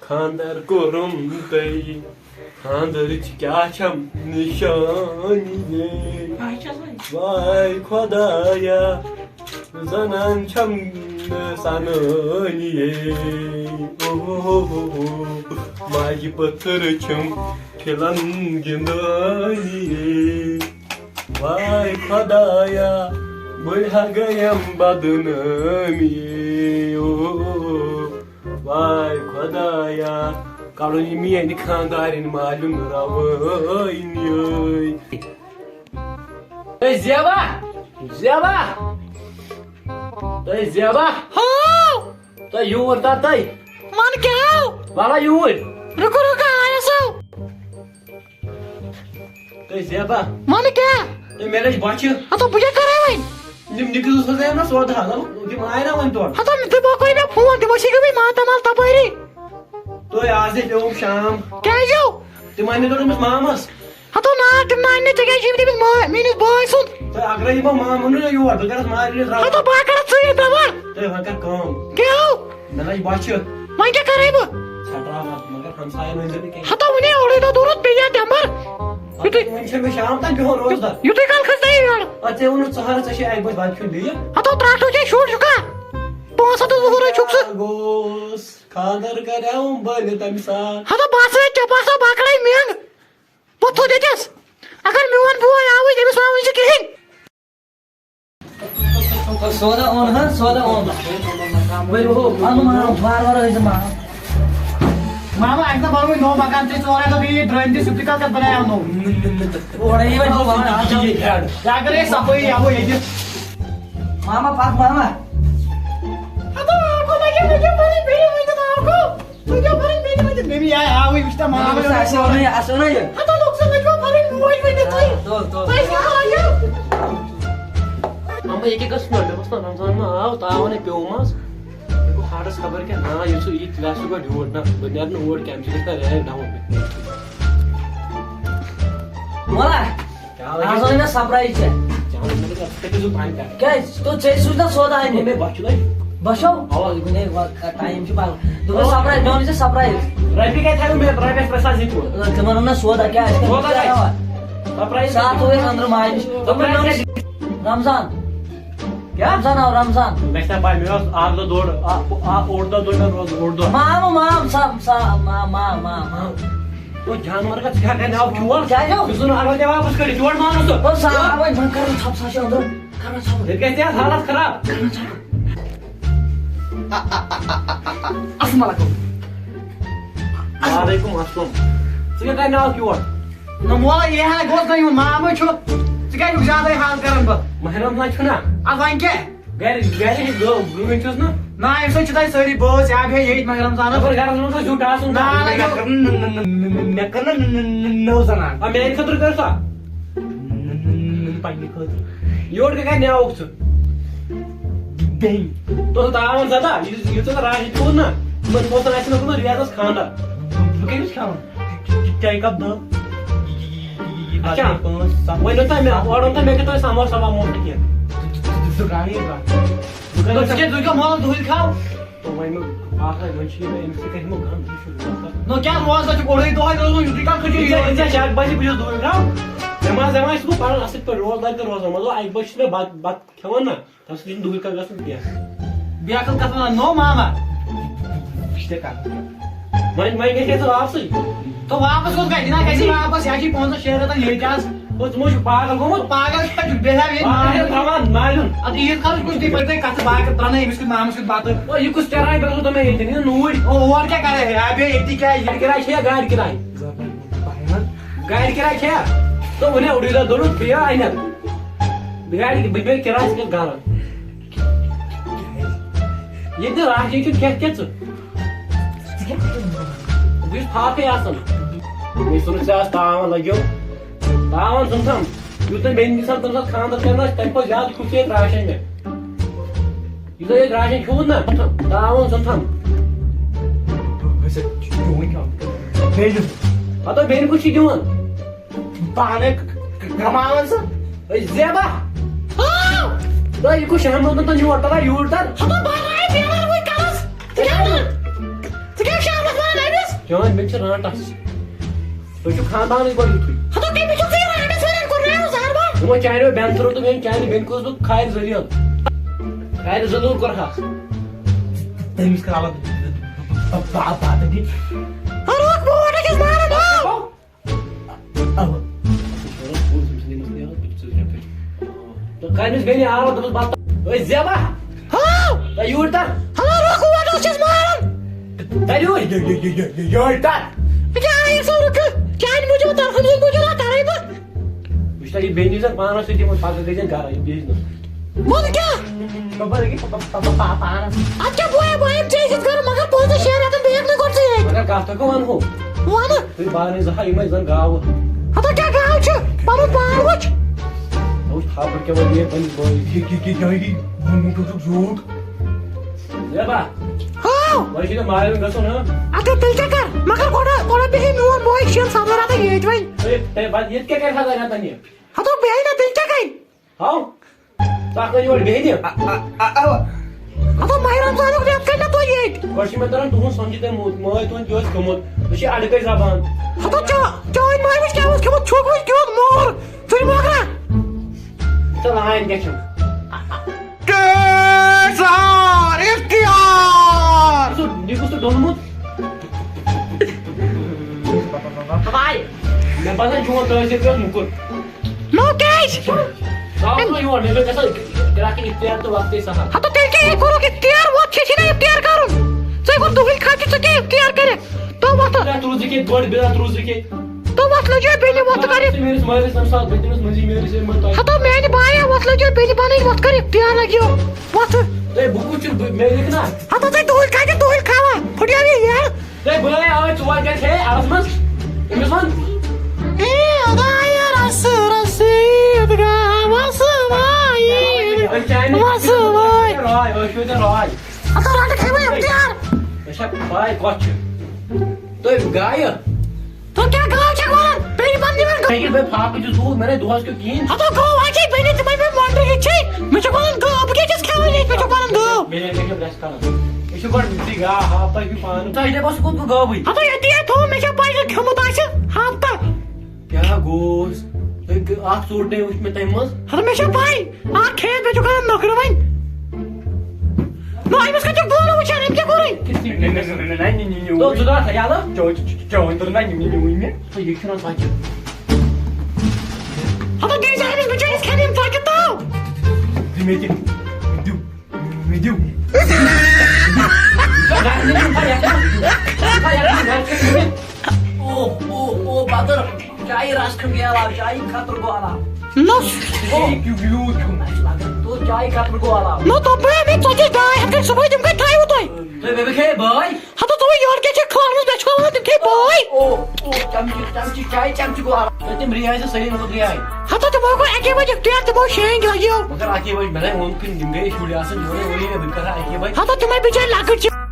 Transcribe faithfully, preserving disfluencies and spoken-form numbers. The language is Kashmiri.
خانٛدر کوٚرُم تۄہہِ، خانٛدرٕچ کیٛاہ چھم نِشٲنی یے؟ وای خۄدایا، زنان چھم نہٕ سنٲنی یے۔ اوہ ہو ہو ہو، ماجہِ پٔتھر چھم پھِلن گِنٛدٲنی یے۔ وای خۄدایا، بہٕ ہا گٔیم بدنٲمی یے۔ اوہ۔ وای خۄدایا، کڑُن یہِ میٛانہِ خانٛدارِنۍ مالیُن روٲنی۔ اے زیبا، زیبا، اے زیبا۔ ہاو۔ تُہۍ یوٗر تا تُہۍ۔ من کیٛاہ آو؟ وَلا یوٗرۍ۔ رُکو، رُکو، آیس آو۔ تُہۍ زیبا۔ وَنہٕ کیٛاہ؟ تُہۍ مےٚ لٔج بۄچھِ۔ ہتو بہٕ کیٛاہ کَرے وۄنۍ؟ یِم نِکہٕ زٕ سوزے مےٚ سودا، ہتو یِم آیہِ نا وۄنۍ تورٕ۔ ہتو تِمو کوٚر مےٚ فون، تِمو چھِ گٔمٕتۍ ماتامال تپٲری۔ تُہۍ آز ہے پیوٚو شام۔ کیٛازِ ہیوٚو؟ تِم آیہِ مےٚ دوٚپمَس مامَس۔ ہتو نا، تِم نہٕ اَنہِ نہٕ، ژےٚ کیٛازِ چھِ یِم تٔمِس ما-، میٛٲنِس بٲے سُنٛد؟ تُہۍ اگر یِمو مام ووٚنُے نا یور، بہٕ کَرَس مارِ نِش راوُن۔ ہتو بہٕ ہا کَرَتھ ژٕے یہِ بٮ۪مار۔ تُہۍ وۄنۍ کَر کٲم۔ کیٛاہ ہیوٚو؟ مےٚ لَجہِ بۄچھِ۔ وۄنۍ کیٛاہ کَرے بہٕ؟ ژھٹراو اَتھ، مگر ہمساین ؤنۍ زِ نہٕ کینٛہہ۔ ہتو وُنے اوڑے دۄہ دوٚرُتھ بیٚیہِ یتھ دٮ۪مبر۔ یُتھُے وۄنۍ چھےٚ مےٚ شام تام بِہُن روزدار۔ یُتھُے کال کھٔژ نَیہِ یورٕ۔ اَدٕ ژےٚ ووٚنُتھ ژٕ ہر ژےٚ چھے اَکہِ بجہِ بتہٕ کھیوٚن بیٚیہِ۔ ہتو ترٛٹھ چھے شُر چھُکھا؟ پانٛژھ ہتھ وُہ رۄپیہِ چھُکھ ژٕ۔ گوٚوُس، خانٛدر کریوم بہٕ نہٕ تَمہِ ساتہٕ۔ ہتو بہٕ ہسا چپاسا بکرے مینگ۔ بہٕ تھوٚد ییٚتٮ۪س۔ اگر میون بوے آوُے، تٔمِس وَنوٕے ژٕ کِہیٖنۍ۔ سودا اوٚن ہا، سودا اوٚن۔ وۄنۍ ہُہ پَنُن مال، وارٕ وارٕ ٲسۍ زِ مال۔ ماما، اَسہِ نہ بَنووُے نوٚو مکان، ژےٚ ژورے دۄہ گٔیی درٛٲمۍ تہِ، سُہ تہِ کَتھ کَتھ بَنایو نوٚو؟ اورَے یی وۄنۍ نوٚو مکان، اَتھ چھِ یہِ گرٕ۔ یا اگر أسۍ صفٲیی ہٮ۪مو ییٚتہِ۔ ماما، پَکھ ماما۔ ہَتو، آو گوٚو، لَگیو، لَگیو پَنٕنۍ بیٚیہِ وۄنۍ تہٕ آو گوٚو۔ تُہۍ کیٛاہ پَنٕنۍ بیٚنہِ ؤنِتھ؟ مےٚ مےٚ آیہِ آوٕے، وٕچھ تہ ماما۔ اَسہِ اوٚن یہِ، اَسہِ اوٚن یہِ۔ ہَتو لوٚگ سُہ، تُہۍ کیٛاہ پَنٕنۍ موج ؤنِتھ تُہۍ؟ تُل، تُل۔ تۄہہِ کیٛاہ کَران یہِ؟ اَما یہِ کیٛاہ گژھِ مےٚ؟ مےٚ باسان رمضان ما آو، تاوَنے پیوٚو منٛز۔ مےٚ گوٚو ہاٹَس خبر کیٛاہ، نا، یہِ چھُ یہِ کلاس چھُ گۄڈٕ یوٗر، نہ، بہٕ نیرٕ نہٕ اور کینٛہہ، أمِس گژھِ مےٚ ریگ ڈاوُن۔ وَلہ۔ کیٛاہ لَگہِ؟ آز وَنہٕ مےٚ surprise ژےٚ۔ کیٛاہ وَنہٕ مےٚ؟ ژٕ کَتہِ چھُکھ پانہٕ کَران؟ کیٛازِ؟ تو ژےٚ سوٗز نا سودا اَمہِ۔ مےٚ بۄچھِ لَگہِ۔ بۄچھو؟ اَوا، یہِ گوٚو نے وَ-، ٹایم چھُ بَنان۔ دوٚپمَے surprise، مےٚ وَن ژےٚ surprise۔ رۄپیہِ کَتہِ تھایو مےٚ؟ رۄپیَس ترٛےٚ ساس زٕ ژور۔ تہٕ ژٕ وَنُن نا سودا کیٛاہ آسہِ؟ سودا کیٛاہ کَتہِ؟ آسہِ؟ Surprise۔ ساتھ ہوے أنٛدرٕ ماجہِ نِش۔ دوٚپمَے surprise۔ رمضان۔ کیٛاہ؟ رمضان آو، رمضان۔ مےٚ چھےٚ پَے، مےٚ اوس اَکھ دۄہ دوٚر، آ-، آ-، اوٚڑ دۄہ دوٚر مےٚ روزٕ، اوٚڑ دۄہ۔ مام، مام، سا-، سا-، ما-، ما-، ما-، ما۔ او جانور کا ژٕ کیٛاہ کَرنہِ آو چور؟ کیٛازِ آو؟ ژٕ ژٕ نہٕ اَنَن تہِ واپَس کٔرِتھ، یور مانُن ژٕ۔ او سا-، وۄنۍ، وۄنۍ کَرُن ژھۄپہٕ، سا چھِ أنٛدرٕ۔ کَرُن ژھۄپہٕ۔ ییٚتہِ گژھِ ژےٚ حالت خراب۔ کَرُن ژھۄپہٕ۔ اَسَلام علیکُم۔ وعلیکُم السلام۔ ژٕ کیٛاہ کَرنہِ آوُکھ یور؟ نہ مول، یہِ ہا گوٚژھ نہ یُن، مامٕے چھُ۔ ژٕ کیٛازِ چھُکھ زیادَے حال کَران پَتہٕ؟ ماہِ رمضان چھُنہ؟ اَدٕ وۄنۍ کیٛاہ؟ گرِ، گرِ گٲ-، گٲنۍ چھُس نہ۔ نہ، اَمہِ سۭتۍ چھِ تۄہہِ سٲری بٲژ، یا بیٚیہِ ییٚتہِ ماہِ رمضانَس۔ خبر گرس منٛز چھُ زیُٹھ آسُن۔ نہ، نہ، مےٚ کٔر نہٕ، نہ، نہ، نہ، نہ، مےٚ کٔر نہٕ نٔو زنان۔ آ، میانہِ خٲطرٕ کٔر سۄ۔ نہ، نہ، نہ، نہ، پننہِ خٲطرٕ۔ یورٕ کیٛاہ کَرنہِ آوُکھ ژٕ؟ بیٚنہِ۔ تُہۍ تاوان زیادہ، یُس، یُس ژےٚ راشن کھیوٚوُتھ نہ، تِمن پونٛسن آسہِ نہٕ کوٚرمُت ریتس خانٛدر۔ بہٕ کٔمِس کھٮ۪مہٕ؟ چایہِ کپ دہ۔ اچھا۔ پانٛژھ، ستھ۔ وۄنۍ ؤنِو تُہۍ مےٚ، اورٕ ؤنۍ تُہۍ مےٚ کیٛاہ تۄہہِ سموسہ وموسہ کینٛہہ؟ دُکانٕے کانٛہہ۔ دُکان ژٕ کیٛاہ، ژٕ کیٛاہ مال دُہٕلۍ کھاو؟ تہٕ وۄنۍ مےٚ اکھ لَٹہِ، وۄنۍ چھِ یہِ أمِس سۭتۍ کَرِ مےٚ غم، یہِ چھُ روزدار۔ نو کیٛاہ روزدار چھُ، اوٚڑُے دۄہَے روزُن، یُتُے کال کھٔتِو یہِ یہِ۔ ژےٚ شاید باسہِ بہٕ چھُس دُہٕلۍ کھاو۔ نٮ۪ماز وٮ۪ماز چھُس بہٕ پَران اَصٕل پٲٹھۍ، روزدار تہِ روزان، مطلب اَکہِ بجہِ چھُس مےٚ بَتہٕ، بَتہٕ کھٮ۪وان نہ۔ تَتھ سۭتۍ چھُنہٕ دُہٕے کانٛہہ گژھُن کینٛہہ۔ بیٚیہِ اَکھ کَتھ وَنان، نو ماما۔ یہِ چھِ ژےٚ کَتھ۔ وۄنۍ، وۄنۍ گژھِ ژٕ واپسٕے۔ تو واپس کوٚت گژھِ؟ نہ گژھِ واپس، یہِ چھِ پانٛژن شیٚن رٮ۪تن ییٚتہِ آز۔ گوٚو، ژٕ ما چھُکھ پاگل گوٚمُت؟ پاگل کیٛاہ چھُکھ؟ بیٚیہِ ہا ییٚتہِ پاگل چھُ تھاوان مالیُن۔ اَدٕ عیٖد کَر چھُکھ تُہۍ پٔتۍ کَتھ باقٕے ترٛاونَے أمِس کیُتھ مامَس کیُتھ بَتہٕ؟ او، یہِ کُس چراے بَتہٕ تۄہہِ مےٚ ییٚتہِ نِنہٕ نوٗرۍ؟ او، اور کیٛاہ کَرے؟ آ، بیٚیہِ ییٚتی کیٛاہ؟ یہِ کِراے چھےٚ گاڑِ کِراے؟ گاڑِ کِراے چھےٚ؟ تہٕ وۄنۍ اوٚڑُے دۄہ دوٚرُتھ بیٚیہِ اَنٮ۪تھ۔ گاڑِ، بہٕ بیٚہہِ کِراے ژٕ کَتھ گَرٕ؟ ییٚتہِ نہٕ راشن چھُنہٕ کھٮ۪تھ کیٛاہ ژٕ؟ بہٕ چھُس فاقے آسان۔ مےٚ چھُنہٕ ژےٚ آز تاوان لَگیو۔ تاوان زَن تھَم۔ یُتھ نہٕ بیٚنہِ دِژ ہَن تَمہِ ساتہٕ خانٛدر کَرنَس، تَمہِ کھۄتہٕ زیادٕ کھیوٚو ژےٚ ییٚتہِ راشن مےٚ۔ یُس زَن ییٚتہِ راشن کھیوٚوُتھ نہ، تاوان زَن تھَم۔ بیٚنہِ۔ پَتہٕ بیٚنہِ کُس چھُ دِوان؟ پانے ک-، ک-، کماوان سُہ۔ اے زیبا! ہاو! تۄہہِ یہِ کُس شہمت نہٕ تۄہہِ یور تران، یوٗرۍ تر؟ ہتا بہٕ آیے ٹیلر وۄنۍ کَرَس۔ ژٕ کیٛاہ وَنان؟ ژٕ کیٛاہ شہمت وَنان أمِس؟ چٲنۍ بیٚنہِ چھِ رانٛٹس۔ تُہۍ چھِو خاندانٕے گۄڈٕ یُتھُے۔ ہتو کٔمۍ چھُکھ ژٕ یہِ رانٛٹس وَنان؟ کوٚر مےٚ عرض ہر بار۔ یِمو چانیو بٮ۪نتھرو تہٕ میٛانہِ چانہِ بیٚنہِ گوٚژھ بہٕ کھارِ ذٔلیل۔ کھارِ ذٔلیل کوٚرہَس۔ تٔمِس کر الگ ب-، ب-، ب-، باتھ دِ۔ ہر وقت بہٕ وَنہٕ کِس مانَن، آو۔ اَوا۔ تہٕ کٔمِس بیٚنہِ آو، دوٚپُس، بَتہٕ۔ أے زیبا۔ ہاں۔ تہٕ یوٗرۍ تَر۔ ہاں، رُکھ، وۄنۍ اوس اَسہِ مارُن۔ تَر یوٗرۍ۔ یہِ، یہِ، یہِ، یہِ، یہِ، یوٗرۍ تَر۔ یہِ کیٛاہ آیہِ سورُکھ؟ چانہِ موٗجوٗب، تَرخُن سٕنٛدِ موٗجوٗب، آ، کَرَے بہٕ۔ وٕچھ تَر، یہِ بیٚنہِ یی زَن پانَس سۭتۍ یِمَن پَگاہ گٔے زَن گَرَے، یہِ بیٚیہِ نہٕ۔ وَلہٕ کیٛاہ؟ بَبَر گٔے پَ-، پَ-، پَ-، پَ-، پانَس۔ اَدٕ کیٛاہ بہٕ، بہٕ یِمہٕ ژےٚ سۭتۍ گَرٕ، مگر پانٛژَن شٮ۪ن رٮ۪تَن بیٚیہِ ہٮ۪کہٕ نہٕ گۄڈٕ ژٕ یِتھ۔ مگر کَتھ ہٮ۪کو وَنہو؟ وَنہٕ۔ تُہۍ بارٕنۍ زٕ ہا یِمَے زَن گاوٕ۔ ہَتو کیٛاہ گاو چھِ؟ پَنُن پان وٕچھ۔ نہ وٕچھ تھاپڑ کیٛاہ وَنہِ یہِ پنٛنِس بٲیِس۔ یہِ، یہِ، یہِ، یہِ، یہِ، ووٚنمُت اوسُکھ زیوٗٹھ۔ زیبا۔ ہاو۔ وۄنۍ چھُے نہٕ مالیُن گژھُن، ہا؟ اَدٕ تیٚلہِ کیٛاہ کَر؟ مگر گۄڈٕ، گۄڈٕ بیٚہہِ میون بوے شٮ۪ن سَتَن رٮ۪تَن ییٚتہِ وۄنۍ۔ ہے، ہے، پَتہٕ ییٚتہِ کیٛاہ کَرِ سَتَن رٮ۪تَن یہِ؟ ہَتو بیٚہہِ نہ، تیٚلہِ کیٛاہ کَرِ؟ ہاو۔ ژٕ اَکھ وۄنۍ یور بیٚہہِ نہِ۔ اَ-، اَ-، اَ-، اَوا۔ ہَتو ماہِ رمضانُک رٮ۪تھ کَڑِ نہ تُہۍ ییٚتہِ۔ گۄڈٕ چھُ مےٚ تَران تُہُنٛد سَمجھِ، تۄہہِ مو-، مٲلۍ تُہُنٛد کیٛاہ اوس کھیوٚمُت۔ ژٕ چھِ اَڑٕکَے زبان۔ ہَتو چا-، چٲنۍ ماجہِ وٕچھ کیٛاہ اوس کھیوٚمُت، چھُکھ وٕچھ کیُتھ مور۔ ژٕ مۄکرا۔ ژٕ لایَن کیٛاہ چھُکھ؟ اِختیار، اِختیار۔ ژٕ نِکُس تہٕ ڈوٚنمُت۔ مےٚ باسان چون تٲثیر پیوٚو موٚکُر۔ نو کیٛازِ؟ ژٕ آو نہٕ یور، مےٚ دوٚپ گژھو گراکھٕے اختیار تہٕ وقتٕے سہل۔ ہتو تیٚلہِ کیٛاہ یہِ کوٚرُکھ اختیار؟ وۄتھ چھے چھِی نہ اختیار کرُن۔ ژےٚ کوٚر دُہٕلۍ خرچہٕ، ژٕ کیٛاہ اختیار کٔرِتھ؟ تو وۄتھ۔ بِدعت روٗزٕ کیٛاہ، گۄڈٕ بِدعت روٗزٕ کیٛاہ؟ تو وۄتھ لٔجے بیٚنہِ وۄتھ کٔرِتھ۔ ژٕ میٛٲنِس مٲلِس تَمہِ ساتہٕ، بہٕ تٔمِس مٔنٛزی میٛٲنِس أمۍ مٔنٛزۍ تۄہہِ۔ ہتو میٛانہِ بایہ وۄتھ لٔجے بیٚنہِ پَنٕنۍ وۄتھ کٔرِتھ، اختیار لَگیو۔ وۄتھ۔ ہے، بہٕ کُس چھُس؟ بہٕ، مےٚ لیکھ نا۔ ہتو تۄہہِ دُہٕلۍ کَتہِ دُہٕلۍ کھاوان؟ پھُٹیو یہِ یَر۔ ہے، بٲے آو ژور گرِ ہے آز منٛز۔ أمِس وَن۔ اے خدایا، رسہٕ رسیٖد گاوس وایہِ۔ أسۍ چھِ اَمہِ وَسہٕ وٲے۔ راے، أسۍ چھِ ییٚتہِ راے۔ ہتو رٹہٕ کھے وۄنۍ اختیار۔ أسۍ چھا پاے کۄس چھِ؟ تُہۍ گایہِ؟ تُہۍ کیٛاہ گاو چھَکھ وَنان؟ بیٚیہِ وَن نہٕ مےٚ۔ ژےٚ ییٚلہِ بہٕ فاقہٕ چھُس گوٚو، مےٚ نے دۄہَس کیُتھ کِہیٖنۍ۔ ہتو گٲو ہا چھے بیٚنہِ، تِمَے مےٚ مۄنٛڈرِ یِتھ چھے۔ مےٚ چھُکھ وَنان گٲو، بہٕ کیٛاہ چھَس کھٮ۪وان ییٚتہِ؟ مےٚ چھُکھ وَنان گٲو۔ مےٚ نے، مےٚ کیٛاہ برٛٮ۪س کَران؟ یہِ چھُ گۄڈٕ یُتھُے گاو ہاو تۄہہِ چھُو پانہٕ۔ تۄہہِ دَپہٕ اوسُکھ کوٚت بہٕ گٲوٕے؟ ہتو ییٚتی ہے تھوٚو، مےٚ چھا پَے یہِ کھیوٚمُت آسہِ ہفتہٕ؟ کیٛاہ گوس؟ تۄہہِ گٔ-، اَکھ ژوٚٹ نے وٕچھ مےٚ تَمہِ منٛز۔ ہتو مےٚ چھا پَے؟ اَکھ کھیٚیَتھ مےٚ چھُ کَران نٔکھرٕ وۄنۍ۔ نہ، أمِس کَتہِ چھُکھ بورٕ وٕچھان؟ أمۍ کیٛاہ کوٚرُے؟ نہ، نہ، نہ، نہ، نہ، نہ، نہ، نہ، نہ۔ تو ژٕ دَپھ یَلہٕ۔ چیٚوان، چیٚوان، چیٚوان، نہ، نہ، نہ، نہ، نہ۔ ہے، یہِ چھُنہٕ پَتہٕ۔ ہتو دِیٖزِ أمِس بِچٲرِس کھٮ۪نہٕ یِم ژۄچہِ تاو۔ دِ مےٚ تہِ۔ دِو۔ مےٚ دِو۔ او، او، او، بدر، چایہِ رس کھنٛڈ گٔے علاوٕ، چایہِ خٲطرٕ گوٚو علاوٕ۔ نہ۔ او۔ یہِ کیٛاہ ویوٗ کھیوٚن؟ اَسہِ لگان تو چایہِ خٲطرٕ گوٚو علاوٕ۔ نہ، دوٚپمَے مےٚ ژۄچہِ ڈاے ہَتھ کھنٛڈ صُبحٲے، تِم کَتہِ تھایوٕ تۄہہِ؟ تُہۍ مےٚ کھے بٲے۔ ہتو ژٕ وۄنۍ یورٕ کیٛاہ چھَکھ کھالان، مےٚ چھُ وَنان تِم کھے بٲے۔ او، او، چمچہٕ، چمچہٕ، چایہِ چمچہٕ گوٚو علاوٕ۔ تہٕ تِم رِیایہِ چھِ سٲری مطلب رِیایہِ۔ ہتو تِمو کوٚر اَکے بجہِ اختیار، تِمو شینگۍ لگیو۔ مگر اَکے بجہِ، مےٚ نَے ووٚن کُنہِ، یِم گٔے شُرۍ آسان، یورَے ووٚنُے مےٚ، بہٕ تہِ کَرٕ ہا اَکے بجہِ۔ ہتو تِمے بِچٲرۍ لۄکٕٹۍ چھِ۔